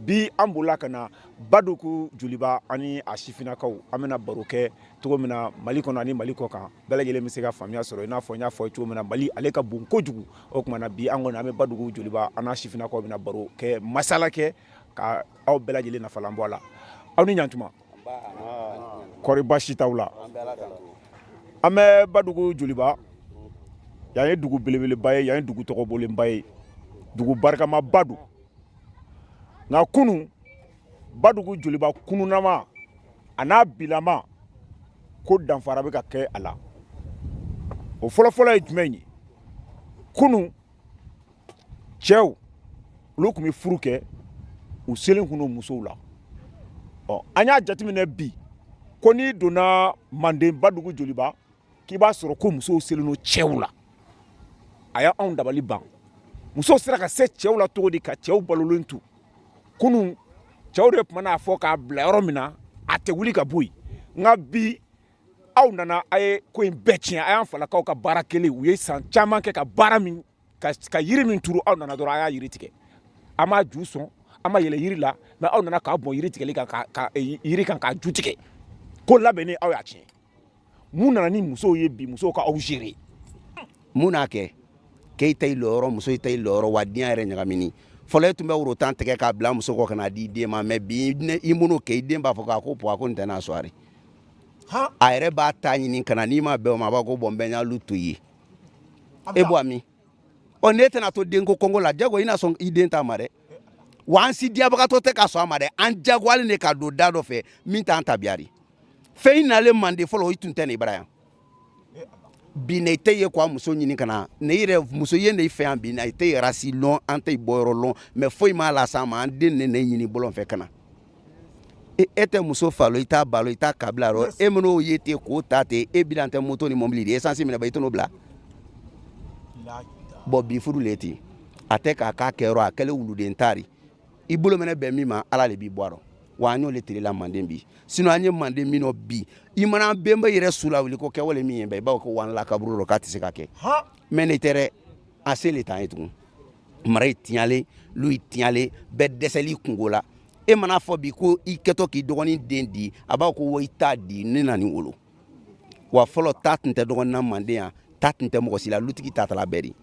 Bi an bolila ka na Badugu Joliba ani a sifinnakaw. An bɛna baro kɛ cogo min na Mali kɔnɔ ani Mali kɔ kan, bɛɛ lajɛlen bɛ se ka faamuya sɔrɔ. I n'a fɔ n y'a fɔ cogo min na, Mali ale ka bon kojugu. O tuma na bi an kɔni an bɛ Badugu Joliba, an n'a sifinnakaw bɛna baro kɛ, masala kɛ ka aw bɛɛ lajɛlen nafalan bɔ a la. Aw ni ɲantuma, kɔri baasi t'aw la? An bɛ Badugu Joliba. Yan ye dugu belebeleba ye, yan ye dugu tɔgɔbɔlenba ye, dugu barikamaba don. Nka kunu Badugu Joliba kununama a n'a bilama ko danfara bɛ ka kɛ a la. O fɔlɔfɔlɔ ye jumɛn ye? Kunu cɛw olu tun bɛ furu kɛ, u selen kun don musow la. Ɔ, an y'a jateminɛ bi ko n'i donna Manden Badugu Joliba, k'i b'a sɔrɔ ko musow selen don cɛw la. A y'anw dabali ban. Musow sera ka se cɛw la cogo di ka cɛw balolen to? Kunun cɛw de tun mana fɔ k'a bila yɔrɔ min na, a tɛ wuli ka bɔ yen. Nka bi aw nana, a ye ko in bɛɛ tiɲɛ. A y'an falakaw ka baara kelen, u ye san caman kɛ ka baara min ka yiri min turu, aw nana dɔrɔn a y'a yiri tigɛ. An m'a ju sɔn, an ma yɛlɛ yiri la, mais aw nana k'a bɔn yiri tigɛli kan, ka yiri kan k'a ju tigɛ. Ko labɛnnen, aw y'a tiɲɛ. Mun nana ni musow ye bi, musow ka aw gérer? Mun n'a kɛ k'e ta i lɔyɔrɔ, muso ta i lɔyɔrɔ, wa diɲɛ yɛrɛ ɲagamini. Fɔlɔ e tun bɛ woro 10 tigɛ k'a bila muso kɔ ka n'a di i den ma, mais bi i m'o kɛ, i den b'a fɔ k'a ko pɔ, a ko nin tɛ n'a sɔrɔ. A yɛrɛ b'a ta ɲini ka na. N'i ma bɛn o ma, a b'a ko bɔn, n bɛ n y'alu to i ye. E bɔ a min? Ɔ, n'e tɛna to denko kɔngɔ la, jago i na sɔn i den ta ma dɛ. Wa an si diyabagatɔ tɛ ka sɔn a ma dɛ. An jagoyalen de ka don da dɔ fɛ min t'an tabiya de. Fɛn in nalen Manden fɔlɔ, i tun tɛ nin bara yan. Bi ne tɛ ye ko a muso ɲini ka na ne yɛrɛ muso ye ne fɛ yan. Bi na i tɛ rasi lɔn, an tɛ bɔyɔrɔ lɔn, mais foyi m'a las'an ma. An den ne ɲini bɔlɔn fɛ ka na. E tɛ muso fa lɔn, i t'a ba lɔn, i t'a kabila lɔn. E min'o ye ten k'o ta ten, e bi tɛ moto ni mɔbili de essence minɛ ba, i t'o bila. Bɔn, bi furu le ten, a tɛ k'a k'a kɛyɔrɔ, a kɛlen wuluden tari. I bolo mɛnɛ bɛn min ma, Ala de b'i bɔ a rɔ. Wa an y'o le tele la Manden bi. Sinon an ye Manden min nɔ bi, i mana an bɛnba yɛrɛ su la wuli ko kɛwale min ye bɛn, i b'a fɔ ko wan la kaburu rɔ k'a tɛ se ka kɛ. Mais ne tɛ dɛ, a se le t'an ye tugun. Mara ye tiɲalen, lu ye tiɲalen, bɛɛ dɛsɛli kungo la. E mana fɔ bi ko i kɛtɔ k'i dɔgɔnin den di, a b'a fɔ ko wa i t'a di ne na nin wolo. Wa fɔlɔ ta tun tɛ dɔgɔnin na Manden yan, ta tun tɛ mɔgɔ si la, lutigi ta tala bɛɛ di.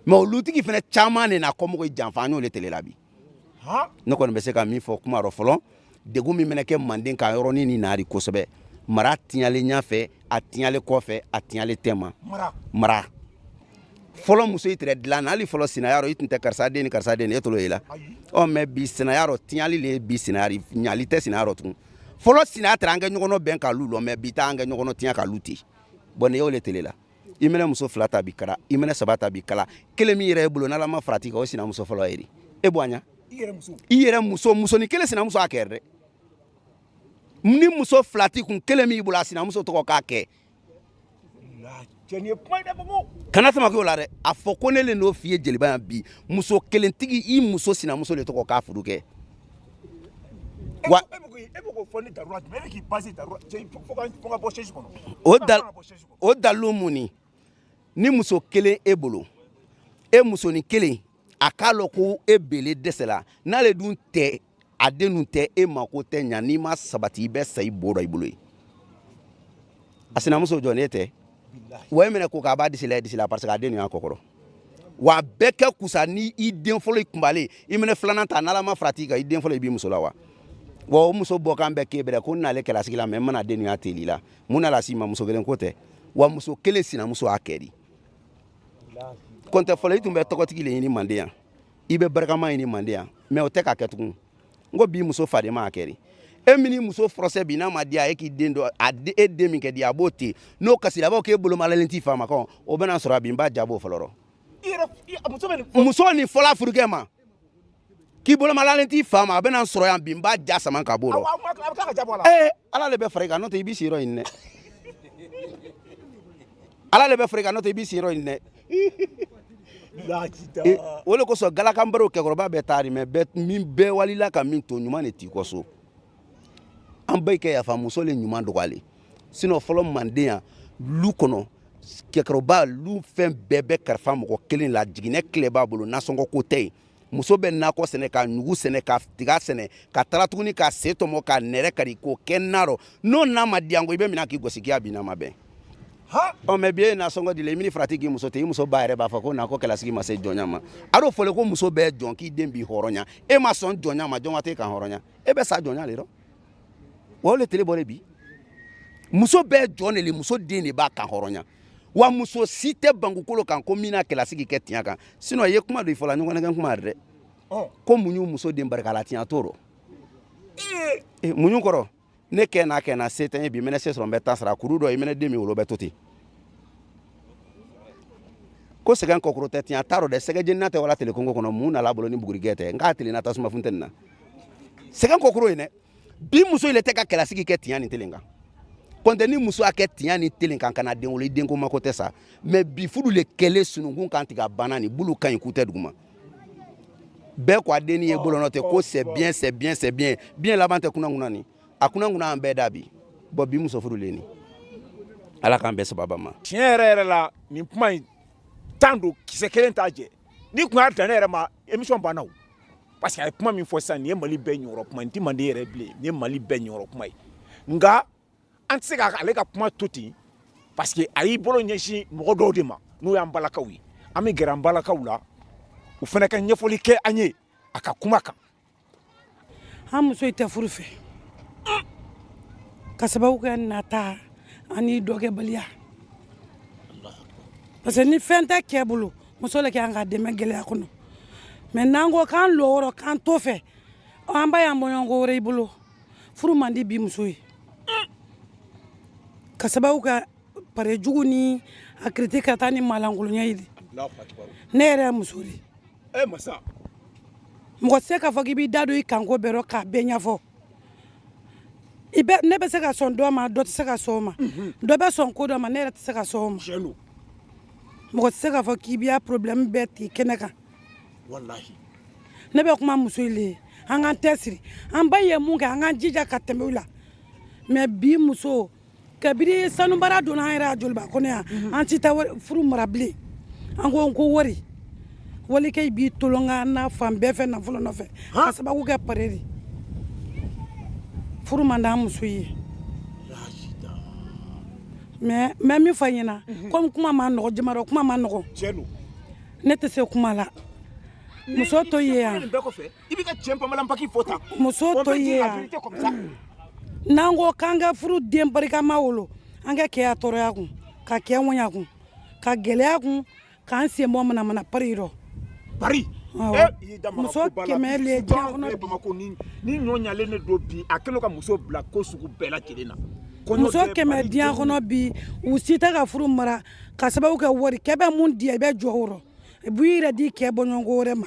Mais o lutigi fana caman de n'a kɔmɔgɔ janfa. An y'o le tele la bi. Ne kɔni bɛ se ka min fɔ kuma rɔ fɔlɔ, degun min bɛna kɛ Manden kan yɔrɔnin ni naari kosɛbɛ, mara tiɲalen ɲɛfɛ, a tiɲalen kɔfɛ, a tiɲalen tɛ ma mara. Fɔlɔ muso i tɛrɛ dilan na, hali fɔlɔ sinaya rɔ, i tun tɛ karisa den ni karisa den, e t'o ye la. Ɔ, mais bi sinaya rɔ, tiɲali le ye bi sinaya, ɲali tɛ sinaya rɔ tugun. Fɔlɔ sinaya tɛrɛ an kɛ ɲɔgɔn bɛn k'alu lɔ, mais bi ta an kɛ ɲɔgɔn tiɲɛ k'alu ten. Bɔn, nin y'o le tele la. I mɛnɛ muso fila ta bi kala, i mɛnɛ saba ta bi kala, kelen min yɛrɛ e bolo, n'Ala ma farati kan, o sinamuso fɔlɔ ye. E bɔ a ɲa, i yɛrɛ muso, musonin kelen sinamuso a kɛ dɛ. Ni muso fila t'i kun, kelen min bolo, a sinamuso tɔgɔ k'a kɛ. Kana tɛmɛ k'o la dɛ. A fɔ ko ne le n'o f'i ye Jeliba yan bi, muso kelentigi, i muso sinamuso de tɔgɔ k'a furu kɛ. Wa o dalilu mun ni muso kelen e bolo, e musonin kelen, a k'a lɔn ko e bele dɛsɛla, n'ale dun tɛ, a den dun tɛ, e mako tɛ ɲa. N'i ma sabati, i bɛ sa i bo dɔ i bolo ye. A sinamuso jɔ ne tɛ wa, e minɛ ko k'a b'a disi la, e disi la, parce que a den y'a kɔkɔrɔ. Wa a bɛɛ kɛ kusa ni i den fɔlɔ i kunbalen, i minɛ filanan ta, n'Ala ma farati kan, i den fɔlɔ i b'i muso la. Wa o muso bɔkan bɛɛ k'e bɛrɛ ko n'ale kɛlɛsigi la, mais n mana den y'a teli la, mun na las'i ma? Muso kelen ko tɛ wa, muso kelen sinamuso y'a kɛ di. Kɔntɛ fɔlɔ i tun bɛ tɔgɔtigi le ɲini Manden yan, i bɛ barikama ɲini Manden yan, mais o tɛ k'a kɛ tugun. N ko bi muso faden ma a kɛ di. E min muso fɔrɔsɛ bi, n'a ma diya e k'i den dɔ a e den min kɛ di, a b'o ten. N'o kasira, a b'o k'e bolomalalen t'i fa ma kɔn, o bɛna sɔrɔ a bi n b'a jaabi o fɔlɔ rɔ. Muso ni fɔla furukɛ ma k'i bolomalalen t'i fa ma, a bɛna sɔrɔ yan bi, n b'a ja sama ka b'o rɔ. Ee, Ala de bɛ fara i kan, n'o tɛ i b'i siyɔrɔ ɲini dɛ. Ala de bɛ fara i kan, n'o tɛ i b'i siyɔrɔ ɲini dɛ. O de kosɔn galakanbaro kɛkɔrɔba bɛɛ taari, mais bɛɛ min bɛɛ walila ka min to ɲuman de t'i kɔ so. An bɛɛ kɛ yafa muso le ɲuman dɔgɔyalen. Sinon fɔlɔ Manden yan, lu kɔnɔ kɛkɔrɔba lu fɛn bɛɛ bɛ kalifa mɔgɔ kelen la, jiginɛ tile b'a bolo, nasɔngɔ ko tɛ yen. Muso bɛ nakɔ sɛnɛ, ka ɲugu sɛnɛ, ka tiga sɛnɛ, ka taara tuguni ka se tɔmɔ, ka nɛrɛ kari, k'o kɛ na rɔ. N'o na ma diya ko i bɛ minɛ k'i gosi k'i y'a bin n'a ma bɛn. Ɔ mɛ bi e ye nasɔngɔ di la, i mini farati k'i muso ten, i muso ba yɛrɛ b'a fɔ ko na ko kɛlasigi ma se jɔnya ma. A dɔ fɔlen ko muso bɛɛ jɔn k'i den b'i hɔrɔnya, e ma sɔn jɔnya ma, jɔn ka t'e kan hɔrɔnya? E bɛ sa jɔnya le rɔ. Wa o le tele bɔlen bi, muso bɛɛ jɔn de le, muso den de b'a kan hɔrɔnya. Wa muso si tɛ bankukolo kan ko min na kɛlasigi kɛ tiɲɛ kan. Sinon i ye kuma dɔ i fɔla ɲɔgɔn nɛgɛn kuma yɛrɛ dɛ, ko muɲu muso den barika la tiɲɛ t'o rɔ. Muɲu kɔrɔ ne kɛ n'a kɛ na se tɛ n ye bi, n mɛnɛ se sɔrɔ n bɛ taa sara kuru dɔ i mɛnɛ den min wolo bɛ to ten. Ko sɛgɛn kɔkɔrɔ tɛ tiɲɛ t'a rɔ dɛ. Sɛgɛ jenina tɛ wala tele kongo kɔnɔ, mun nana bolo ni bugurigɛ tɛ n k'a tele na tasuma funteni na. Sɛgɛn kɔkɔrɔ ye dɛ. Bi muso ile tɛ ka kɛlasigi kɛ tiɲɛ ni telen kan. Kɔntɛ ni muso y'a kɛ tiɲɛ ni telen kan ka na den wolo, i denko mako tɛ sa. Mɛ bi furu le kɛlen sununkun kan tigɛ a banna ni bulu ka ɲi k'u tɛ duguma bɛɛ ko a denni ye bolo nɔ tɛ ko c'est bien, c'est bien, c'est bien, bien laban tɛ kunna kunna ni a kunna kunna an bɛɛ da bi. Bɔn bi muso furu le ni ala k'an bɛɛ sababa ma. Tiɲɛ yɛrɛ yɛrɛ la, nin kuma in tan don, kisɛ kelen t'a jɛ. Ni kun y'a dan ne yɛrɛ ma, émission banna o, parce que a ye kuma min fɔ sisan, nin ye Mali bɛɛ ɲɔrɔ kuma ye. Nin tɛ Manden yɛrɛ bilen, nin ye Mali bɛɛ ɲɔrɔ kuma ye. Nka an tɛ se k'ale ka kuma to ten, parce que a y'i bolo ɲɛsin mɔgɔ dɔw de ma, n'o y'an balakaw ye. An bɛ gɛrɛ an balakaw la, u fana ka ɲɛfɔli kɛ an ye a ka kuma kan. An muso tɛ furu fɛ ka sababu kɛ nata ani dɔgɔkɛbaliya, parce que ni fɛn tɛ kɛ bolo, muso le kɛ an ka dɛmɛ gɛlɛya kɔnɔ. Mɛ n'an ko k'an lɔ wɔrɔ k'an to fɛ, an ba y'an bɔɲɔgɔnko wɛrɛ i bolo. Furu man di bi muso ye ka sababu kɛ pare jugu ni a kiriti ka taa ni malankolonya ye. Ne yɛrɛ ye muso de. Mɔgɔ tɛ se k'a fɔ k'i b'i da don i kanko bɛɛ rɔ k'a bɛɛ ɲɛfɔ. I bɛ ne bɛ se ka sɔn dɔ ma, dɔ tɛ se ka sɔn o ma. Dɔ bɛ sɔn ko dɔ ma, ne yɛrɛ tɛ se ka sɔn o ma. Mɔgɔ tɛ se k'a fɔ k'i b'i problème bɛɛ t'i kɛnɛ kan. Ne bɛ kuma muso le ye, an k'an tɛ siri. An ba ye mun kɛ, an k'an jija ka tɛmɛ o la. Mɛ bi muso, kabini sanubara donna an yɛrɛ a joliba kɔnɔ yan, an ti taa furu mara bilen. An ko ko wari walikɛ b'i tolonka n'a fan bɛɛ fɛ nafolo nɔfɛ ka sababu kɛ pare de. Furu man d'an muso ye. Mɛ n bɛ min fɔ a ɲɛna, komi kuma ma nɔgɔ, jama dɔ kuma ma nɔgɔ, ne tɛ se kuma la. Muso to ye yan, muso to ye yan. N'an ko k'an ka furu den barikama wolo, an ka kɛya tɔɔrɔya kun, ka kɛ ŋɔɲa kun, ka gɛlɛya kun, k'an sen bɔ manamana pari rɔ. Pari. Muso 100 le diɲɛ kɔnɔ. Bamakɔ ni ɲɔ ɲalen de don bi, a kɛlen ka muso bila ko sugu bɛɛ lajɛlen na. Muso 100 diɲɛ kɔnɔ bi, u si tɛ ka furu mara ka sababu kɛ wari. Kɛ bɛ mun di, i bɛ jɔ o rɔ, i b'i yɛrɛ di kɛ bɔɲɔgɔnko wɛrɛ ma.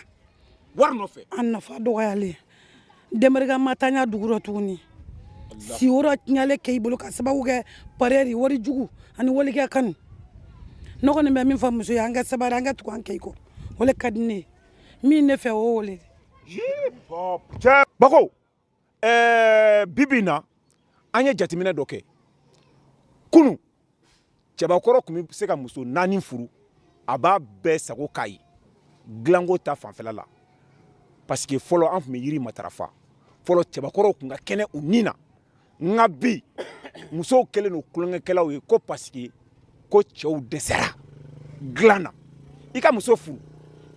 Wari nɔfɛ. A nafa dɔgɔyalen, denbarika ma taa ɲɛ dugu rɔ tuguni. Si wɔrɔ tiɲɛlen kɛ i bolo ka sababu kɛ parɛri wari jugu ani walikɛ kanu. Ne kɔni bɛ min fɔ muso ye, an ka sabari, an ka tugu an kɛ i kɔ. O le ka di ne ye min ne fɛ, o le. Cɛ Bako, bi bi in na, an ye jateminɛ dɔ kɛ. Kunu cɛbakɔrɔ tun bɛ se ka muso naani furu, a b'a bɛɛ sago k'a ye dilanko ta fanfɛla la, parce que fɔlɔ an tun bɛ yiri matarafa. Fɔlɔ cɛbakɔrɔw tun ka kɛnɛ u ni na. Nka bi musow kɛlen don tulonkɛkɛlaw ye, ko parce que ko cɛw dɛsɛra dilan na. I ka muso furu,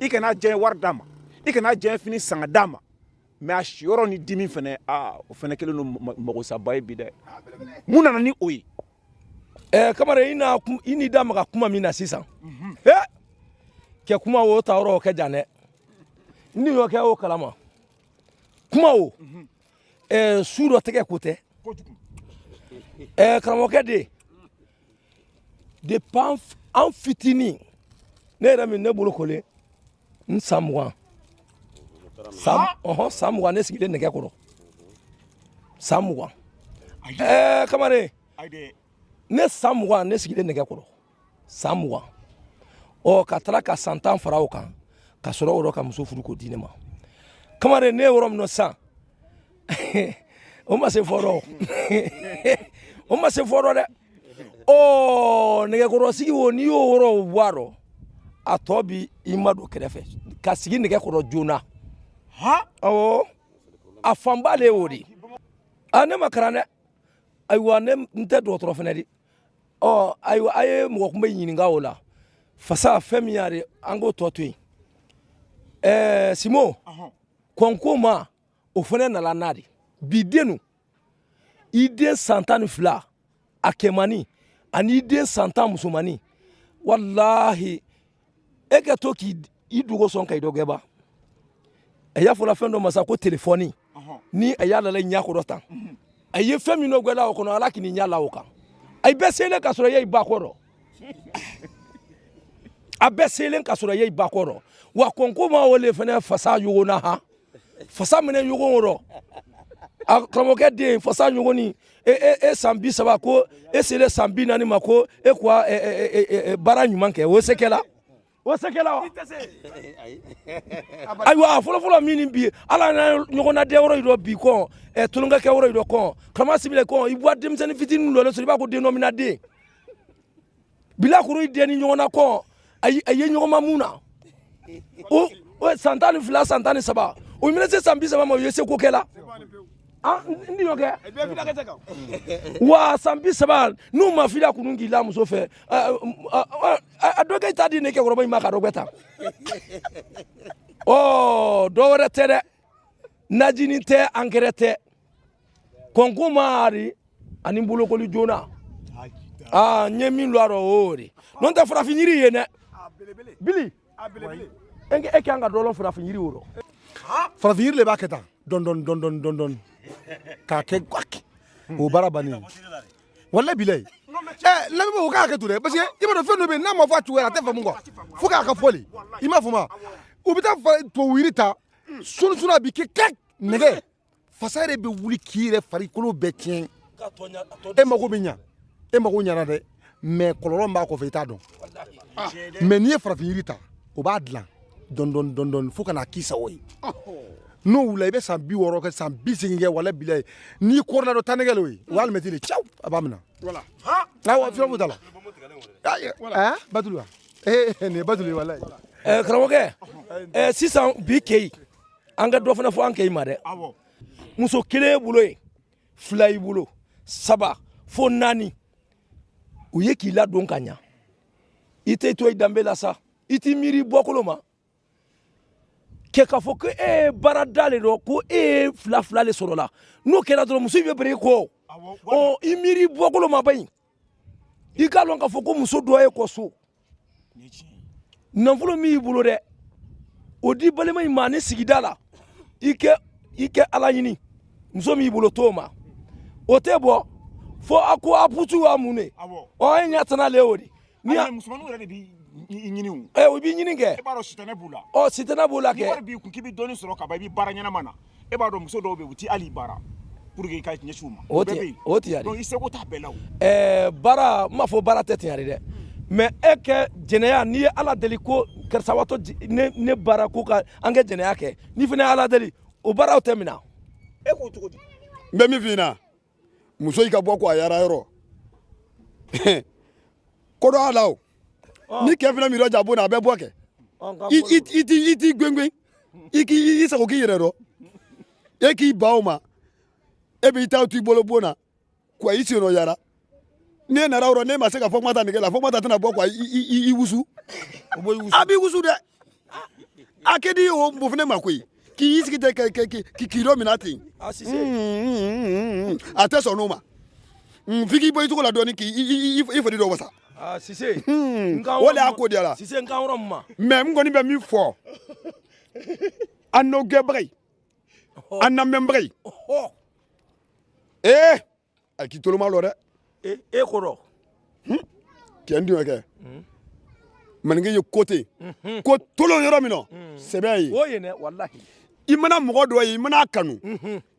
i kana diɲɛ wari d'a ma, i kana diɲɛ fini san ka d'a ma, mɛ a siyɔrɔ ni dimi fɛnɛ, aa, o fɛnɛ kɛlen don magosaba ye bi dɛ. Mun nana ni o ye? Kamara, i n'a i n'i da maga kuma min na sisan, he kɛ kuma o ta yɔrɔ o kɛ jan dɛ. Ni y'o kɛ o kalama kuma o su dɔ tɛgɛ ko tɛ. Karamɔgɔkɛ de depuis an fitinin, ne yɛrɛ min ne bolo kolen n san 20, san ɔhɔn san 20, ne sigilen nɛgɛ kɔrɔ san 20. Kamalen, ne san 20, ne sigilen nɛgɛ kɔrɔ san 20. Ɔ ka taara ka san 10 fara o kan, ka sɔrɔ o yɔrɔ ka muso furu k'o di ne ma. Kamalen, ne ye yɔrɔ min na sisan, o ma se fɔ dɔ, o ma se fɔ dɔ dɛ. Ɔ nɛgɛkɔrɔsigi o, n'i y'o yɔrɔ bɔ a rɔ, a tɔ bi i ma don kɛrɛfɛ ka sigi nɛgɛ kɔrɔ joona. Awɔ, a fanba le y'o de. A ne ma kalan dɛ. Ayiwa, ne n tɛ dɔgɔtɔrɔ fana di. Ɔ ayiwa, a ye mɔgɔ kun bɛ ɲininka o la. Fasa fɛn min y'a de, an k'o tɔ to yen. Simo kɔnko ma, o fana nana n'a de. Bi den i den san 12 a kɛmani ani i den san 10 musomani, walahi e ka to k'i i dogo sɔn ka i dɔ gɛba. A y'a fɔla fɛn dɔ ma sa ko telefɔni, ni a y'a lala ɲɛ kɔrɔ tan, a ye fɛn min dɔ gɛla o kɔnɔ, ala k'i ɲɛ la o kan. A bɛɛ selen ka sɔrɔ e y'i ba kɔrɔ, a bɛɛ selen ka sɔrɔ e y'i ba kɔrɔ. Wa kɔnko ma, o le fana fasa yogona han, fasa minɛ yogon rɔ. A karamɔgɔkɛ den fasa yogoni, e e e san 30 ko e selen san 40 ma ko e ko baara ɲuman kɛ, o se kɛla, o se kɛla wa? Ayiwa, fɔlɔfɔlɔ min ni bi, ala n'a ɲɔgɔnna den wɛrɛ dɔ bi kɔn ɛ tulonkɛ kɛ wɛrɛ dɔ kɔn karamɔgɔ sibile kɔn, i bɔ denmisɛnnin fitinin dɔ sɔrɔ, i b'a ko den dɔ mina den bilakoro, i den ni ɲɔgɔnna kɔn, a ye ɲɔgɔn ma mun na o san 12, san 13, o minɛ se san 30 ma, o ye seko kɛ la. N y'o kɛ wa san 30 n'u ma fila kunun k'i la muso fɛ, a dɔ kɛ i t'a di ne kɛkɔrɔba in ma ka dɔ bɛ ta. Ɔ dɔ wɛrɛ tɛ dɛ, najini tɛ, ankɛrɛ tɛ, kɔnko maari ani bolokoli joona. Aa, n ye min lɔ a rɔ, o de n'o tɛ farafin yiri ye dɛ. Bili, e kan ka dɔ lɔn farafin yiri o rɔ. Farafin yiri le b'a kɛ tan dɔɔni dɔɔni dɔɔni dɔɔni dɔɔni k'a kɛ gwak, o baara bannen. Walayi bilayi, ɛ lamɛnbagaw, o k'a kɛ to dɛ, parce que i b'a dɔn fɛn dɔ bɛ yen, n'a ma fɔ a cogoya la, a tɛ faamu quoi, fo k'a ka fɔ le. I m'a faamu wa? U bɛ taa tubabu yiri ta sɔɔni sɔɔni, a bɛ kɛ kɛ nɛgɛ fasa yɛrɛ bɛ wuli k'i yɛrɛ farikolo bɛɛ tiɲɛ. E mago bɛ ɲa, e mago ɲana dɛ, mais kɔlɔlɔ min b'a kɔfɛ, i t'a dɔn. Mais n'i ye farafin yiri ta, o b'a dilan dɔɔni dɔɔni dɔɔni dɔɔni fo ka n'a k'i sago ye. N'o wulila, i bɛ san 60 kɛ, san 80 kɛ, wala bilayi, n'i kɔrɔla dɔ taa nɛgɛ l'o ye, o ye alimɛti de caw, a b'a minɛ. Awɔ, fɛn foyi t'a la. Ɛɛ, batulu wa, ee nin ye batulu ye, walayi. Karamɔgɔkɛ, sisan bi keyi, an ka dɔ fana fɔ an keyi ma dɛ. Muso kelen bolo ye, fila i bolo, saba fo naani, u ye k'i ladon ka ɲa, i tɛ to i danbe la sa, i t'i miiri bɔkolo ma kɛ k'a fɔ ko e ye baarada le dɔn, ko e ye fila fila le sɔrɔ la. N'o kɛra dɔrɔn, muso bɛ bere kɔ. Ɔ i miiri bɔkolo ma ba ɲi, i k'a lɔn k'a fɔ ko muso dɔ ye kɔ so, nafolo min y'i bolo dɛ, o di balima in ma ni sigida la. I kɛ ala ɲini, muso min y'i bolo t'o ma, o tɛ bɔ fo a ko a putu wa mun de. Ɔ e ɲɛ tana le o de. Ni a musomaninw yɛrɛ de b'i ɲini o. Ɛ, o b'i ɲini kɛ. E b'a dɔn sitanɛ b'u la. Ɔ sitanɛ b'u la kɛ. Ni wari b'i kun k'i bɛ dɔɔnin sɔrɔ ka ban, i bɛ baara ɲɛnama na. E b'a dɔn muso dɔw bɛ yen, u ti hali i baara pour que i ka ɲɛsin u ma. O tɛ, o tɛ. Donc i seko t'a bɛɛ la o. Ɛɛ, baara, n m'a fɔ baara tɛ ten yɛrɛ dɛ, mais e kɛ jɛnɛya, n'i ye ala deli ko karisa watɔ ne baara ko ka an kɛ jɛnɛya kɛ, n'i fana ye ala deli, o baaraw tɛ minɛ. E k'o cogo di? N bɛ min f'i ɲɛna, muso i ka bɔ ko a yara yɔrɔ ko dɔ a la o. Ni kɛ fana min ja bon na, a bɛ bɔ kɛ i t'i gɛngɛn, i k'i i sago k'i yɛrɛ dɔn, e k'i ban o ma, e b'i ta t'i bolo bon na quoi, i sen nɔ yara. N'e nana o rɔ, n'e ma se ka fɔkumata nɛgɛ la, fɔkumata tɛna bɔ quoi, i wusu, a b'i wusu dɛ. A kɛ di o fana ma koyi, k'i sigi tɛ k'i dɔ minɛ ten, a tɛ sɔn n'o ma. F'i k'i bɔ i cogo la dɔɔni, k'i i fari dɔ wasa. Sise, o de y'a ko diya la. Sise, n kan yɔrɔ min ma. Mais n kɔni bɛ min fɔ an n'o gɛnbaga ye, an lamɛnbaga ye, ee a k'i toloma lɔ dɛ. E kɔrɔ. Kɛ n dun kɛ maninka ye ko ten ko tolon yɔrɔ min na, sɛbɛ ye o ye dɛ, walahi. I mana mɔgɔ dɔ ye, i mana kanu,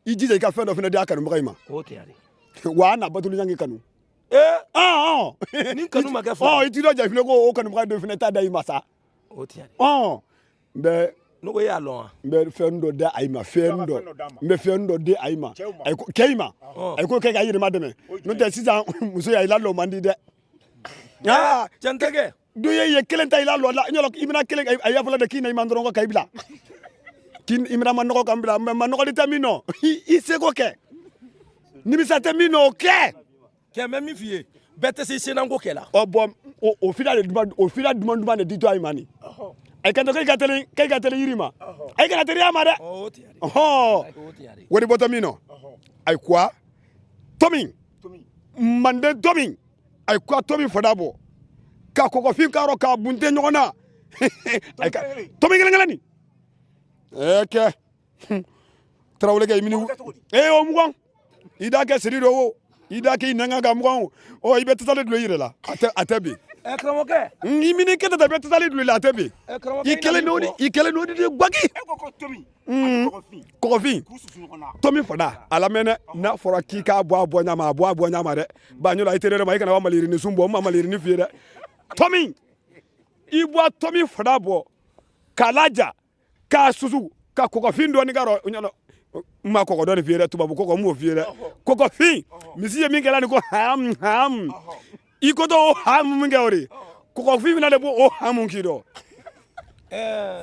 i jija i ka fɛn dɔ fana di a kanubaga in ma. O tɛ yɛrɛ. Wa a na batulu ɲangi kanu. Ee, ni kanu ma kɛ fila. Ɔ, i t'i dɔ jɛ fana ko o kanubaga dɔ fana ta da i ma sa. O tɛ yɛrɛ. Ɔ n bɛ. Ne ko e y'a lɔn wa? N bɛ fɛn dɔ di a ma, fɛn dɔ, n bɛ fɛn dɔ di a ma, kɛ i ma, a ko kɛ ka yɛrɛ ma dɛmɛ, n'o tɛ sisan muso ya i lalɔ man di dɛ. Cɛn tɛ kɛ. Du ye kelen ta i lalɔ la, i bɛna kelen, a y'a fɔlɔ de k'i na i ma dɔrɔn ko ka i bila. K'i i bɛna ma nɔgɔ kan bila, mais ma nɔgɔli tɛ min nɔ, i seko kɛ, nimisa tɛ min nɔ, o kɛ. Kɛ n bɛ min f'i ye, bɛɛ tɛ se senanko kɛ la. Ɔ bɔn, o fila de duman, o fila duman duman de ditɔ ayi ma nin. A kanto k'e ka teli, k'e ka teli yiri ma, ayi kana teliya ma dɛ. Ɔhɔn, wari bɔtɔ min nɔ, ayi kuwa tomi manden tomi, ayi kuwa tomi fada bɔ ka kɔgɔfin k'a rɔ k'a bunte ɲɔgɔn na, ayi ka tomi kelen kelen nin ɛɛ kɛ tarawele kɛ i mini ee o mugan i da kɛ siri dɔ o i da kɛ i nɛn kan mugan o ɔ i bɛ tasali dulon i yɛrɛ la, a tɛ bin. Ɛ karamɔgɔkɛ. I mini kɛ ta, i bɛ tasali dulon i la, a tɛ bin. I kɛlen n'o de, i kɛlen n'o de ye gwaki. E ko ko tomi ani kɔgɔfin. Kɔgɔfin. K'u susu ɲɔgɔn na. Tomi fada a lamɛn dɛ, n'a fɔra k'i k'a bɔ a bɔ ɲama, a bɔ a bɔ ɲama dɛ, ba ɲɔla i teri ma, i kana wa maliyirini sun bɔ, n ma maliyirini f'i ye dɛ. Tomi, i bɔ tomi fada bɔ k'a laja k'a susu ka kɔgɔfin dɔɔni k'a rɔ, ɲɔlɔ n ma kɔgɔ dɔɔni f'i ye dɛ, tubabu kɔgɔ n m'o f'i ye dɛ, kɔgɔfin misi ye min kɛla nin ko ham ham, i ko to o hamu min kɛ o de kɔgɔfin fana de b'o o hamu k'i dɔn.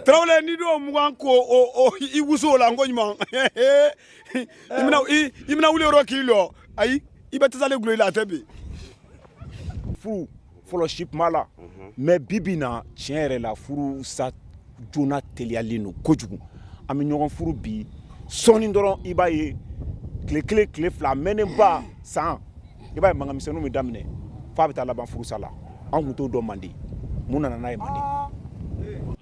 Tarawele, n'i d'o mugan ko o i wusu o la n ko ɲuman, i bɛna wuli yɔrɔ k'i lɔ, ayi i bɛ tasali gulon i la, a tɛ bin. Furu fɔlɔ si kuma la, mais bi bi na, tiɲɛ yɛrɛ la, furu sa joona teliyalen don kojugu. An bɛ ɲɔgɔn furu bi, sɔɔni dɔrɔn i b'a ye tile kelen, tile 2, mɛnnenba san, i b'a ye mankanmisɛnninw bɛ daminɛ f'a bɛ taa laban furusa la. An tun t'o dɔn Manden. Mun nana n'a ye Manden?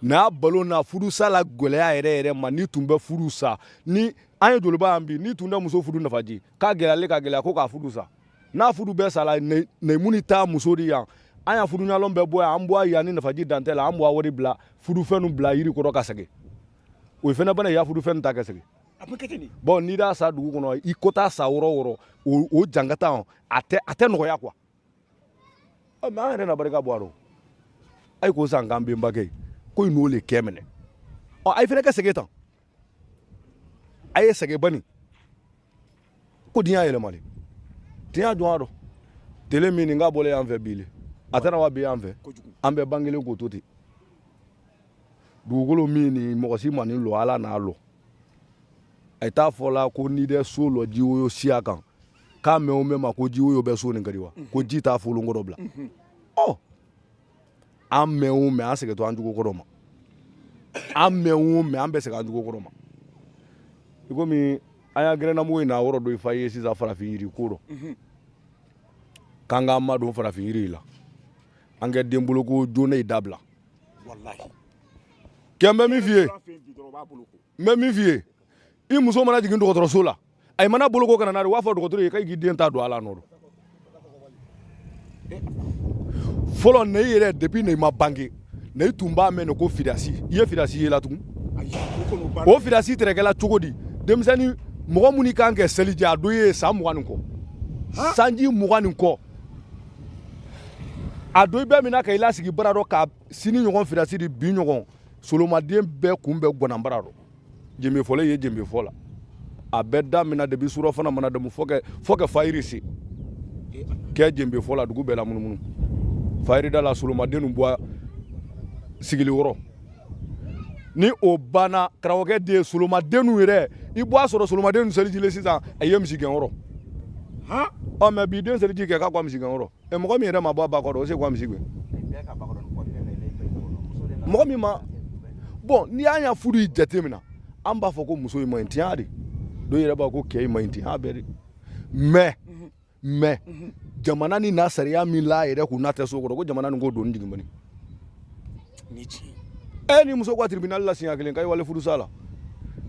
N'a balo na furusa la gɛlɛya yɛrɛ yɛrɛ ma, n'i tun bɛ furu sa ni an ye joliba yan bi, n'i tun tɛ muso furu nafaji k'a gɛlɛyalen ka gɛlɛya ko k'a furu sa, n'a furu bɛɛ sala nɛmuni taa muso di yan, an y'a furu ɲalɔn bɛɛ bɔ yan, an bɔ yan ni nafaji dantɛ la, an bɔ wari bila furufɛnw bila yiri kɔrɔ ka segin, o fana bana ya furufɛn ta ka segin. Bon, n'i y'a sa dugu kɔnɔ, i ko taa sa wɔrɔ wɔrɔ o jankata a tɛ nɔgɔya quoi. Mais an yɛrɛ na barika bɔ a rɔ, ayi ko san k'an bɛnbakɛ ko i n'o le kɛ minɛ, ɔ ayi fana ka segin tan, a ye sɛgɛn bani ko diɲɛ yɛlɛmalen, diɲɛ jɔn a dɔn tele min nin ka bɔlen yan fɛ bi le, a tɛna wa bi yan fɛ, an bɛ ban kelen k'o to ten. Dugukolo min ni mɔgɔ si ma nin lɔ, Ala n'a lɔ, a t'a fɔ la ko n'i tɛ so lɔ jiwoyo siya kan, k'a mɛn o mɛn ma ko jiwoyo bɛ so nin kari wa ko ji t'a folon kɔrɔ bila. Ɔ an mɛn o mɛn, an segin to an jugu kɔrɔ ma, an mɛn o mɛn, an bɛ segin an jugu kɔrɔ ma. I komi an y'a gɛrɛnnamugu in na yɔrɔ dɔ fa ye sisan farafin yiri ko dɔ, k'an k'an madon farafin yiri la, an kɛ den boloko joona in dabila. Kɛ n bɛ min f'i ye, n bɛ min f'i ye, i muso mana jigin dɔgɔtɔrɔso la, a mana boloko ka na n'a ye, u b'a fɔ dɔgɔtɔrɔ ye k'i den ta don a la nɔ don. Fɔlɔ ne yɛrɛ, depuis ne ma bange, ne tun b'a mɛn ko fidasi. I ye fidasi ye la tugun? O fidasi tɛrɛkɛla cogo di? Denmisɛnnin mɔgɔ minnu kan kɛ seliji, a dɔ ye san 20 ni kɔ, sanji 20 ni kɔ, a dɔ bɛɛ minɛ ka i lasigi bara dɔ ka sini ɲɔgɔn fidasi di bi ɲɔgɔn solomaden bɛɛ kun bɛ gɔnanbara dɔ jenbe fɔlɔ ye jenbe fɔ la, a bɛɛ daminɛ depuis surɔfana mana damu fo kɛ fayiri se kɛ jenbe fɔ la, dugu bɛɛ la munumunu fayiri da la, solomaden bɔ sigili yɔrɔ. Ni o banna, karamɔgɔkɛ den solomaden yɛrɛ, i bɔ a sɔrɔ solomaden selijilen sisan, a ye misi gɛn yɔrɔ. Ɔ mɛ bi den seliji kɛ k'a kɔ misi gɛn yɔrɔ, ɛ mɔgɔ min yɛrɛ ma bɔ a ba kɔrɔ, o se k'a misi gɛn? Mɔgɔ min ma bɔn, n'i y'an ya furu jate minɛ, an b'a fɔ ko muso in ma ɲi tiɲɛ de, dɔw yɛrɛ b'a ko cɛ in ma ɲi tiɲɛ bɛɛ de. Mais jamana ni n'a sariya min la yɛrɛ kun n'a tɛ so kɔrɔ ko jamana nin ko doni jigin bani. Ɛ ni muso ko tribunal la siɲɛ kelen k'a ye wale furusa la,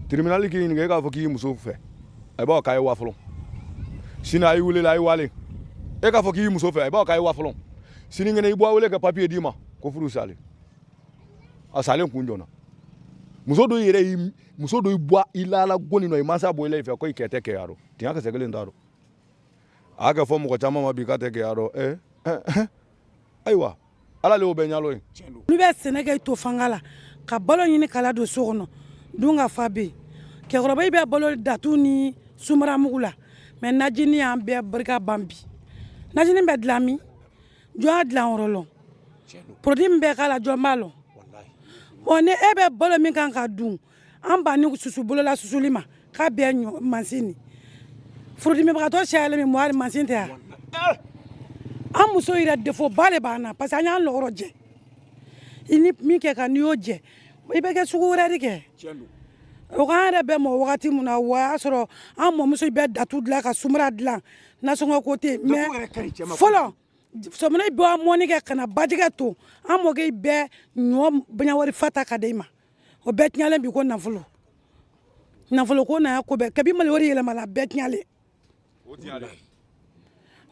tribunal k'i ɲininka, e k'a fɔ k'i muso fɛ, a b'a fɔ k'a ye wa fɔlɔ. Sini a y'i wele a ye wale, e k'a fɔ k'i muso fɛ, a b'a fɔ k'a ye wa fɔlɔ. Sinikɛnɛ i bɔ wele ka papiye d'i ma ko furu salen, a salen kun jɔna. Muso dɔ yɛrɛ y'i muso dɔ bɔ i la la goni nɔ, i mansa bɔ i la i fɛ ko i kɛ tɛ kɛ yaro tiɲɛ kisɛ kelen t'a dɔn. A y'a kɛ fɔ mɔgɔ caman ma bi k'a tɛ kɛ yaro. Ayiwa, Ala le y'o bɛɛ ɲalo ye. Olu bɛ sɛnɛ kɛ to fanga la ka balo ɲini k'a ladon so kɔnɔ, dun ka fa bɛ yen. Cɛkɔrɔba bɛ balo datu ni sunbaramugu la, mɛ najini y'an bɛɛ barika ban bi. Najini bɛ dilan min, jɔn y'a dilan yɔrɔ lɔn? Produit min bɛ k'a la, jɔn b'a lɔn? Bon, ni e bɛ balo min kan ka dun, An banni susu bolola susuli ma k'a bɛɛ ɲɔ mansin ni furudimibagatɔ cayalen min mɔgɔ mansin tɛ yan. An muso yɛrɛ défaut ba de b'an na, parce que an y'an lɔgɔrɔ jɛ. I ni min kɛ kan, n'i y'o jɛ, i bɛ kɛ sugu wɛrɛ de kɛ. O k'an yɛrɛ bɛ mɔ wagati min na, o y'a sɔrɔ an mɔmuso bɛ datu dilan ka sumara dilan, nasɔngɔ ko tɛ yen. Mais fɔlɔ sɔmina bɛ mɔni kɛ ka na bajɛgɛ to, an mɔkɛ bɛɛ ɲɔ baɲawari fa ta ka di i ma. O bɛɛ tiɲɛlen bi ko nafolo, nafolo ko na ko bɛɛ kabi Mali wari yɛlɛma la, bɛɛ tiɲɛlen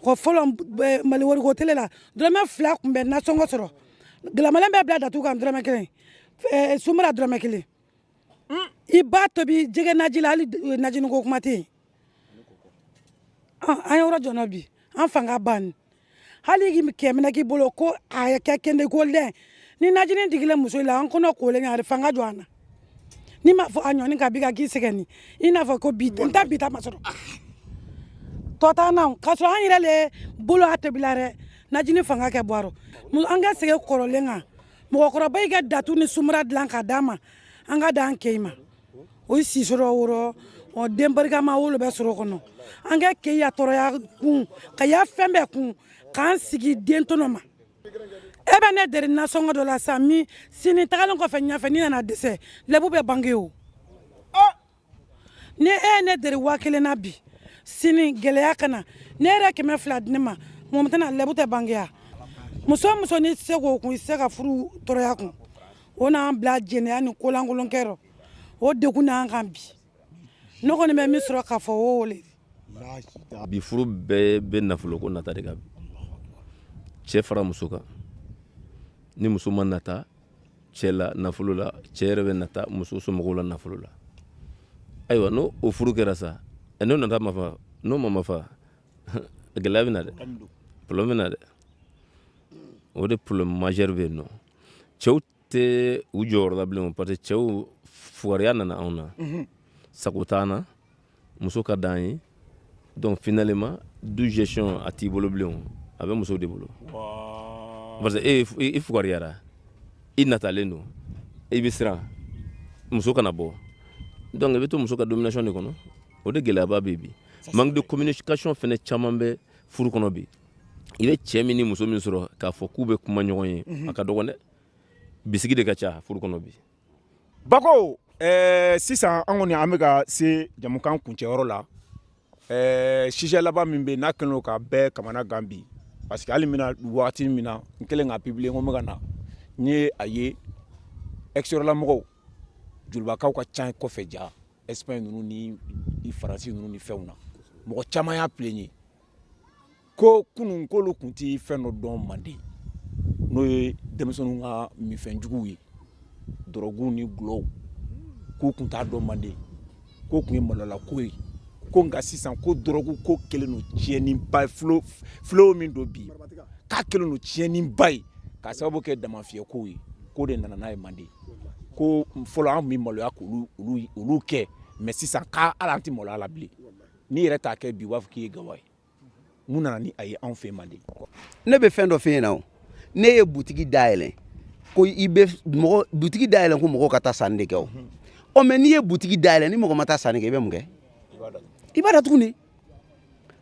ko. Fɔlɔ Mali wari ko tele la, dɔrɔmɛ 2 tun bɛ nasɔngɔ sɔrɔ. Galamalen bɛɛ bila datu kan, dɔrɔmɛ 1, sumara dɔrɔmɛ 1. I b'a tobi jɛgɛ naji la, hali najini ko kuma tɛ yen. An yɔrɔ jɔnɔ bi, an fanga banni. Hali k'i kɛ minɛ k'i bolo ko a kɛ kende ko lɛn ni najini digilen muso la, an kɔnɔ kolen a fanga jɔ an na. N'i m'a fɔ a ɲɔni ka bi ka k'i sɛgɛn ni i n'a fɔ ko bi n ta bi ta ma sɔrɔ tɔ t'an na, k'a sɔrɔ an yɛrɛ le bolo a tobila dɛ. Najini fanga kɛ bɔ a rɔ. An ka segin kɔrɔlen kan. Mɔgɔkɔrɔba yi ka datu ni sumara dilan ka d'an ma, an ka d'an kɛ ma o ye si sɔrɔ wɔrɔ ɔ den barikama wolo bɛ sɔrɔ kɔnɔ. An ka kɛ ya tɔɔrɔya kun ka ya fɛn bɛɛ kun k'an sigi den tɔnɔ ma. E bɛ ne deri nasɔngɔ dɔ la sisan min sini tagalen kɔfɛ ɲɛfɛ, n'i nana dɛsɛ, lɛbu bɛ bange. O ni e ye ne deri 1000 na bi, sini gɛlɛya ka na, ne yɛrɛ 200 di ne ma, mɔgɔ tɛna lɛbu tɛ bangeya. Muso muso n'i tɛ se k'o kun, i tɛ se ka furu tɔɔrɔya kun. O n'an bila jɛnɛya ni kolankolonkɛ rɔ, o degun n'an kan bi. Ne kɔni bɛ min sɔrɔ k'a fɔ, o le. Bi furu bɛɛ bɛ nafoloko nata de kan bi, cɛ fara muso kan. Ni muso ma nata cɛ la nafolo la, cɛ yɛrɛ bɛ nata muso somɔgɔw la nafolo la. Ayiwa, n'o o furu kɛra sa, n'o nata ma fa, n'o ma fa, gɛlɛya bɛ na dɛ, problème bɛ na dɛ. O de problème majeur bɛ yen nɔ. Cɛw tɛ u jɔyɔrɔ la bilen, parce que cɛw fugariya nana anw na, sago t'an na, muso ka d'an ye. Donc finalement, du gestion a t'i bolo bilen, a bɛ muso de bolo, parce que e i fugariyara, i natalen don, i bɛ siran muso kana bɔ. Donc i bɛ to muso ka domination de kɔnɔ. O de gɛlɛyaba bɛ bi. Manque de communication fɛnɛ caman bɛ furu kɔnɔ bi. I bɛ cɛ min ni muso min sɔrɔ k'a fɔ k'u bɛ kuma ɲɔgɔn ye, a ka dɔgɔn dɛ. Bisigi de ka ca furu kɔnɔ bi. Bako, sisan an kɔni an bɛ ka se jamukan kuncɛyɔrɔ la. Sujet laban min bɛ yen n'a kɛlen don ka bɛɛ kamana gan bi, parce que hali mina waati min na n kɛlen ka publier ko n bɛ ka na, n ye a ye extérieur la mɔgɔw, jolibakaw ka ca kɔfɛ ja Espagne ninnu ni Faransi ninnu ni fɛnw na, mɔgɔ caman y'a plaigner ko kunun k'olu tun ti fɛn dɔ dɔn Manden, n'o ye denmisɛnninw ka minfɛnjuguw ye, dɔrɔguw ni gulɔw, k'u tun t'a dɔn Manden, k'o tun ye maloyalako ye. Ko nka sisan ko dɔrɔgu ko kɛlen don tiɲɛniba ye, fléau min don bi, k'a kɛlen don tiɲɛniba ye k'a sababu kɛ damafiyɛkow ye, k'o de nana n'a ye Manden. Ko fɔlɔ an tun bɛ maloya k'olu olu kɛ, mais sisan k'a hali an tɛ maloya la bilen. N'i yɛrɛ t'a kɛ bi, u b'a fɔ k'i ye gawa ye. Mun nana ni a ye anw fɛ Manden? Ne bɛ fɛn dɔ f'e ɲɛna. O ne ye butigi dayɛlɛ ko i bɛ mɔgɔ butigi dayɛlɛ ko mɔgɔw ka taa sanni de kɛ. O ɔ, mais n'i ye butigi dayɛlɛ ni mɔgɔ ma taa sanni kɛ, i bɛ mun kɛ? I b'a datugu. Ne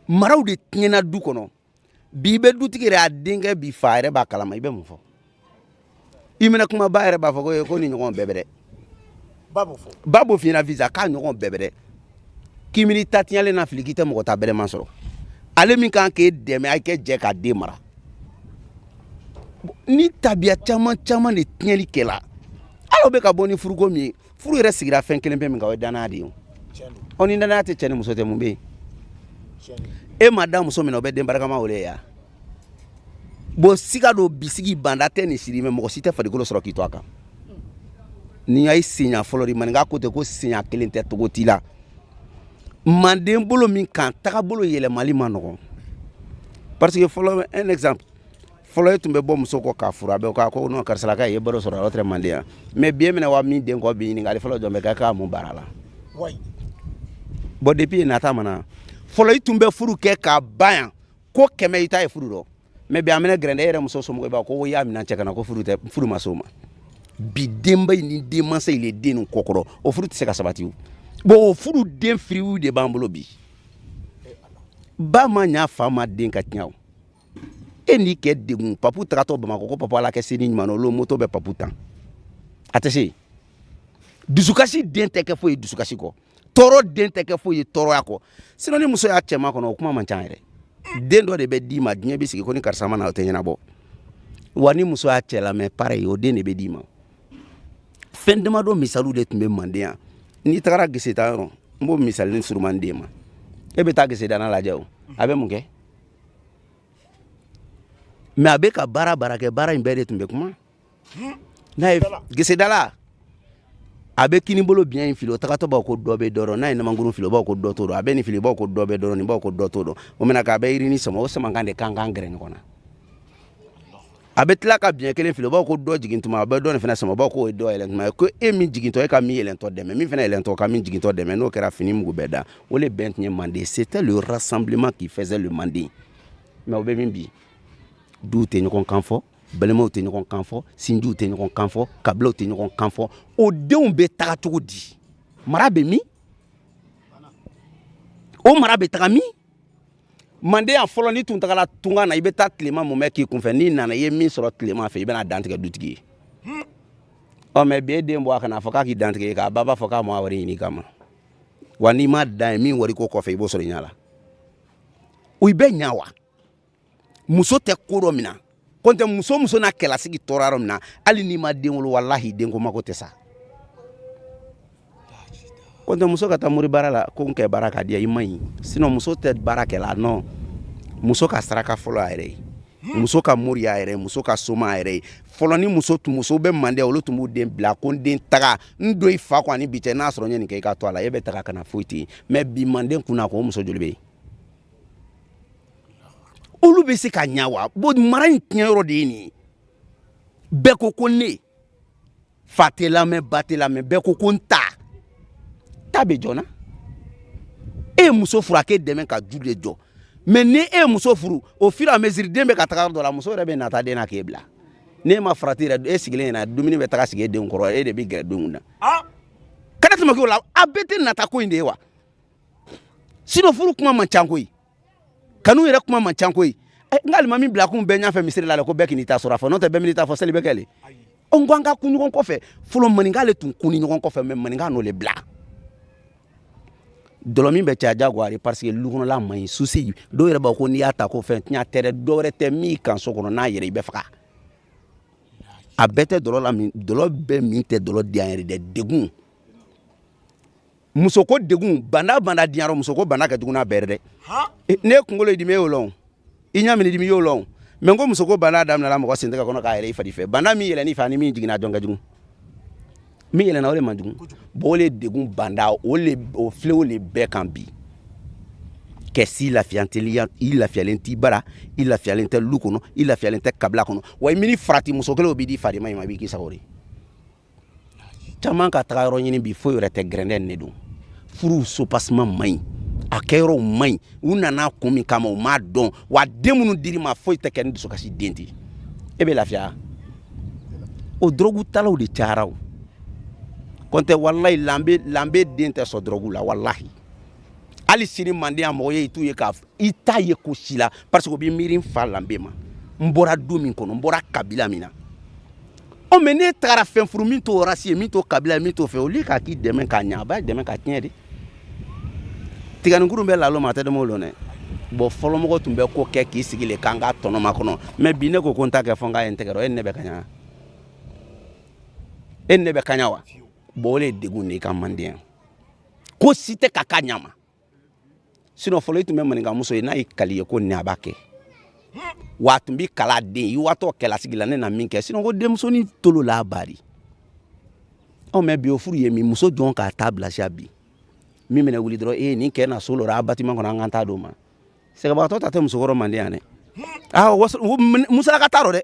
maraw de tiɲɛna du kɔnɔ bi. I bɛ dutigi yɛrɛ a denkɛ bi fa yɛrɛ b'a kalama. I bɛ mun fɔ? I mɛnɛ kuma ba yɛrɛ b'a fɔ ko ni ɲɔgɔn bɛɛ bɛ dɛ. Ba b'o f'i ɲɛna visa k'a ɲɔgɔn bɛɛ bɛ dɛ. K'i mini ta tiɲɛlen na fili, k'i tɛ mɔgɔ ta bɛrɛman sɔrɔ. Ale min kan k'e dɛmɛ, a kɛ jɛ k'a den mara. Ni tabiya caman caman de tiɲɛli kɛla, hali o bɛ ka bɔ ni furuko min ye, furu yɛrɛ sigira fɛn kelen pe min kan, o ye danaya de ye. Ɔ, ni danaya tɛ cɛ ni muso tɛ, mun bɛ yen? E ma da muso min na, o bɛ den barikama wele ya. Bon, siga don bisigi banda tɛ nin siri mɛ, mɔgɔ si tɛ farikolo sɔrɔ k'i to a kan. Nin y'a senya fɔlɔ de. Maninka ko tɛ ko senya kelen tɛ, togo t'i la. Manden bolo min kan, tagabolo yɛlɛmali ma nɔgɔn, parce que fɔlɔ, un exemple, fɔlɔ e tun bɛ bɔ muso kɔ k'a furu, a bɛ k'a ko non, karisalaka ye baro sɔrɔ a tɛ manden yan. Mais bi e minɛ wa min den kɔ bi, ɲininkali fɔlɔ jɔn bɛ kɛ? K'a mun baara la? Bon, depuis yen nata mana, fɔlɔ i tun bɛ furu kɛ k'a ban yan ko 100, i t'a ye furu dɔn. Mais bi a minɛ gɛrɛndɛ, e yɛrɛ muso somɔgɔw b'a ko i y'a minɛ cɛ ka na ko furu tɛ, furu ma s'o ma. Bi denba in ni denmansa in le den nin kɔkɔrɔ, o furu tɛ se ka sabati. O bon, o furu den firiw de b'an bolo bi. Ba ma ɲa, fa ma, den ka tiɲɛ. O e n'i kɛ degun. Papu tagatɔ Bamakɔ ko papu, ala kɛ se ni ɲuman na. Olu moto bɛ papu tan, a tɛ se. Dusukasi den tɛ kɛ foyi ye dusukasi kɔ, tɔɔrɔ den tɛ kɛ foyi ye tɔɔrɔya kɔ. Sinon ni muso y'a cɛ makɔnɔ, o kuma man ca yɛrɛ. Den dɔ de bɛ d'i ma, diɲɛ bɛ sigi ko ni karisa ma na, o tɛ ɲɛnabɔ. Wa ni muso y'a cɛ lamɛn, pareil, o den de bɛ d'i ma. Fɛn damadɔ misaliw de tun bɛ manden yan. N'i tagara geseda yɔrɔ, n b'o misali ni suruman d'e ma. E bɛ taa gesedana lajɛ, o a bɛ mun kɛ? Mais a bɛ ka baara baara kɛ, baara in bɛɛ de tun bɛ kuma n'a ye. Gesedala, a bɛ kini bolo biɲɛ in fili, o tagatɔ b'a ko dɔ bɛ dɔ dɔn. N'a ye namankuru fili, o b'a ko dɔ t'o dɔn. A bɛ nin fili, o b'a ko dɔ bɛ dɔ dɔn, nin b'a ko dɔ t'o dɔn. O mɛna k'a bɛ yirini sama, o samakan de kan kan gɛrɛ ɲɔgɔn na. A bɛ tila ka biɲɛ kelen fili, o b'a ko dɔ jigin tuma, a bɛ dɔ nin fana sama, o b'a ko o ye dɔ yɛlɛn tuma ye, ko e min jigintɔ, e ka min yɛlɛntɔ dɛmɛ, min fana yɛlɛntɔ ka min jigintɔ dɛmɛ. N'o kɛra, fini mugu bɛɛ da. O le bɛn tun ye manden. C'était le rassemblement qui faisait le manden. Mais o bɛ min bi, duw tɛ ɲɔgɔn kan fɔ, balimaw tɛ ɲɔgɔn kan fɔ, sinjiw tɛ ɲɔgɔn kan fɔ, kabilaw tɛ ɲɔgɔn kan fɔ. O denw bɛ taga cogo di? Mara bɛ min? O mara bɛ taga min? Manden yan fɔlɔ, n'i tun tagala tunga na, i bɛ taa tilema mun bɛ k'i kunfɛ, n'i nana, i ye min sɔrɔ tilema fɛ, i bɛna dantigɛ dutigi ye. Ɔ mais bi, e den bɔ a kana fɔ k'a k'i dantigɛ ye, k'a ba b'a fɔ k'a ma wari ɲini kama. Wa n'i ma dan ye min wari ko kɔfɛ, i b'o sɔrɔ i ɲɛ la. O i bɛ ɲa wa? Muso tɛ ko dɔ min na ko tɛ muso, muso n'a kɛlasigi tɔɔrɔ yɔrɔ min na, hali n'i ma den wolo, walahi, den ko mako tɛ sa. Ko tɛ muso ka taa mori baara la, ko n kɛ baara ka di i ma ɲi. Sinon muso tɛ baara kɛ la. Non, muso ka saraka fɔlɔ a yɛrɛ ye, muso ka mori a yɛrɛ ye, muso ka soma a yɛrɛ ye. Fɔlɔ ni muso tun, muso bɛ manden, olu tun b'u den bila ko n den, taga n don i fa kɔ ani bi cɛ, n'a sɔrɔ n ye nin kɛ, i ka to a la, e bɛ taga ka na, foyi tɛ yen. Mais bi manden kunna ko muso joli bɛ yen, olu bɛ se ka ɲa wa? Bon, mara in tiɲɛ yɔrɔ de ye nin ye. Bɛɛ ko ko ne fa tɛ lamɛn, ba tɛ lamɛn, bɛɛ ko ko n ta ta bɛ jɔn na. E ye muso furu a k'e dɛmɛ ka du de jɔ. Mais ni e ye muso furu, au fur et à mesure den bɛ ka taga yɔrɔ dɔ la, muso yɛrɛ bɛ nata den na k'e bila. N'e ma farati yɛrɛ, e sigilen ɲɛna, dumuni bɛ taga sigi e denw kɔrɔ, e de bɛ gɛrɛ denw na. Kana tɛmɛ k'o la, a bɛɛ tɛ nata ko in de ye wa? Sinon furu kuma man ca koyi, kanu yɛrɛ kuma man ca koyi. N ka alimami bila kun bɛɛ ɲɛfɛ misiri la ko bɛɛ k'i ta sɔrɔ a fɔ, n'o tɛ bɛɛ m'i ta fɔ, seli bɛ kɛ le. Ɔ n ko an ka kun ɲɔgɔn kɔfɛ. Fɔlɔ maninka le tun kun ni ɲɔgɔn kɔfɛ, mais maninka n'o le bila. Dɔlɔ min bɛ caya jagoya de, parce que lu kɔnɔla man ɲi. Susi dɔw yɛrɛ b'a ko n'i y'a ta ko fɛn tiɲɛ tɛ dɛ, dɔw wɛrɛ tɛ min kan so kɔnɔ n'a yɛrɛ, i bɛ faga. A bɛɛ tɛ dɔlɔ la min, dɔlɔ bɛɛ min tɛ dɔlɔ diya yɛrɛ dɛ. Degun, muso ko degun, banda banda diyarɔ, muso ko banda ka jugu n'a bɛɛ dɛ. Ne kunkolo dimi, e y'o lɔn, i ɲa min dimi, i y'o lɔn. Mais ko muso ko banda daminɛla mɔgɔ sen tɛgɛ kɔnɔ k'a yɛrɛ i fari fɛ. Banda min yɛlɛn'i fɛ ani min jiginna, dɔn ka jugu. Min yɛlɛnna, o de man jugu. Bon, o le degun banda, o le o fléau le bɛɛ kan bi. Kɛ si lafiya teliya, i lafiyalen t'i bara, i lafiyalen tɛ lu kɔnɔ, i lafiyalen tɛ kabila kɔnɔ. Wa i mini farati, muso kelen o b'i di farima in ma, i b'i k'i sago de. Caman ka taga yɔrɔ ɲini bi, foyi yɛrɛ tɛ, gɛrɛndɛ ne don. Furuw soubassement man ɲi, a kɛyɔrɔw man ɲi. U nana kun min kama, u m'a dɔn. Wa den minnu dir'i ma, foyi tɛ kɛ ni dusukasi den tɛ, e bɛ lafiya. O dɔrɔgu talaw de cayara. O kɔntɛ, walayi, lanbe lanbe den tɛ sɔn dɔrɔgu la. Walahi, hali sini manden a mɔgɔ ye, i t'u ye k'a i t'a ye ko si la, parce que o b'i miiri n fa lanbe ma, n bɔra du min kɔnɔ, n bɔra kabila min na. Ɔ mais n'e tagara fɛn furu min t'o race ye, min t'o kabila ye, min t'o fɛ, olu k'a k'i dɛmɛ k'a ɲɛ, a b'a dɛmɛ k'a tiɲɛ de. Tiganikuru bɛ lalo ma, a tɛ dɛmɛ o lɔn dɛ. Bon, fɔlɔmɔgɔ tun bɛ ko kɛ k'i sigi le k'an ka tɔnɔ makɔnɔ. Mais bi, ne ko ko n ta kɛ fɔ n k'a ye n tɛgɛ rɔ, e ni ne bɛ ka ɲa, e ni ne bɛ ka ɲa wa? Bon, o de ye degun de ye ka manden ko si tɛ ka k'a ɲa ma. Sinon fɔlɔ, i tun bɛ maninka muso ye, n'a y'i kali ye ko nin, a b'a kɛ. Wa a tun b'i kala den i watɔ kɛlasigi la, ne na min kɛ. Sinon ko denmusonin tolo la bari. Ɔ mais bi, o furu ye min, muso jɔn k'a ta bilasira bi, min bɛna wuli dɔrɔn, e nin kɛ na so lɔra a bâtiment kɔnɔ, an k'an ta d'o ma. Sɛgɛbagatɔ ta tɛ musokɔrɔ manden yan dɛ. Ah, musalaka t'a rɔ dɛ.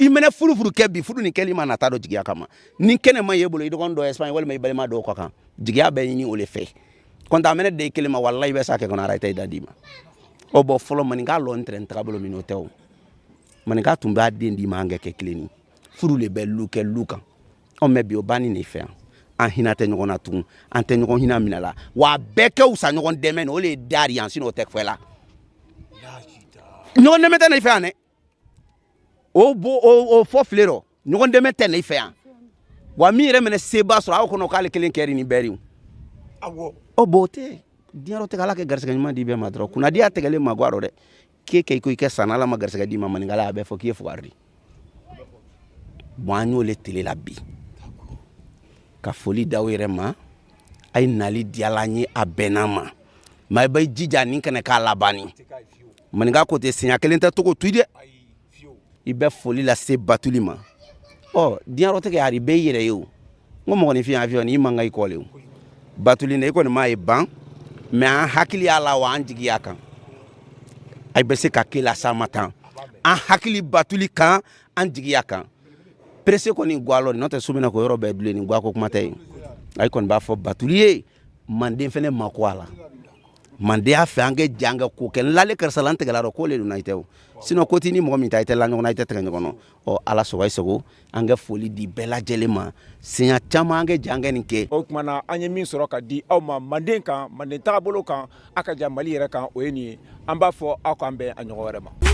I mɛnɛ furu furu kɛ bi, furu nin kɛli ma nata dɔ jigiya kama. Ni kɛnɛ ma y'e bolo, i dɔgɔnin dɔ Espagne walima i balima dɔw kɔ kan, jigiya bɛ ɲini o le fɛ. Kɔntɛ a mɛnɛ den kelen ma, walahi, i bɛ s'a kɛ kɔnɔ, ara i tɛ i da d'i ma. Ɔ bɔn, fɔlɔ maninka lɔ n tɛrɛ n tagabolo min, o tɛ. O maninka tun b'a den d'i ma, an kɛ kɛ kelen ni furu le bɛ lu kɛ lu kan. Ɔ mais bi o banni de fɛ yan, an hinɛ tɛ ɲɔgɔn na tugun, an tɛ ɲɔgɔn hinɛ minɛ la, wa a bɛɛ kɛ wusa ɲɔgɔn dɛmɛ o le ye dari yan, sinon o tɛ fɛ la. Ɲɔgɔn dɛmɛ tɛ ne fɛ yan dɛ, o bo o fɔ file rɔ, ɲɔgɔn dɛmɛ tɛ ne fɛ yan. Wa min yɛrɛ mɛnɛ seba sɔrɔ aw kɔnɔ k'ale kelen kɛri ni bɛɛ awɔ, ɔ bon o tɛ diɲɛ tɛ. Ala kɛ garisɛgɛ ɲuman di bɛɛ ma dɔrɔn. Kunnadiya tɛgɛlen ma bɔ a rɔ dɛ, k'e kɛ i ko i kɛ san, ala ma garisɛgɛ d'i ma, maninkala a bɛ fɔ k'i ye fugari di. Bon, an y'o le tele la bi ka foli d'aw yɛrɛ ma. A ye nali diyala an ye, a bɛnna ma. Ma i b'i jija nin kana k'a labanni. Maninka ko tɛ siɲɛ kelen tɛ togo tu dɛ, i bɛ foli lase Batuli ma. Ɔ diɲɛ tigɛ ari bɛɛ i yɛrɛ ye. O n ko mɔgɔninfin avion i man kan i kɔ le. O Batuli ne, i kɔni m'a ye ban, mais an hakili y'a la, wa an jigi y'a kan. A bɛ se ka kɛ la sa ma tan, an hakili Batuli kan, an jigi y'a kan. Presse kɔni gwalɔ, n'o tɛ su min na ko yɔrɔ bɛɛ bilen, ni gwa ko kuma tɛ yen. Ayi kɔni b'a fɔ Batuli ye, manden fɛnɛ mako a la, manden y'a fɛ an kɛ jɛ, an kɛ ko kɛ. N lale karisa la, n tɛgɛla rɔ, k'o le donna i tɛ o, sinon ko t'i ni mɔgɔ min ta, i tɛ la ɲɔgɔn na, i tɛ tɛgɛ ɲɔgɔn na. Ɔ ala sɔgɔ i sago, an kɛ foli di bɛɛ lajɛlen ma siɲɛ caman, an kɛ jɛ, an kɛ nin kɛ. O tuma na, an ye min sɔrɔ ka di aw ma manden kan, manden tagabolo kan, a ka ja Mali yɛrɛ kan, o ye nin ye. An b'a fɔ aw k'an bɛn a ɲɔgɔn wɛrɛ ma.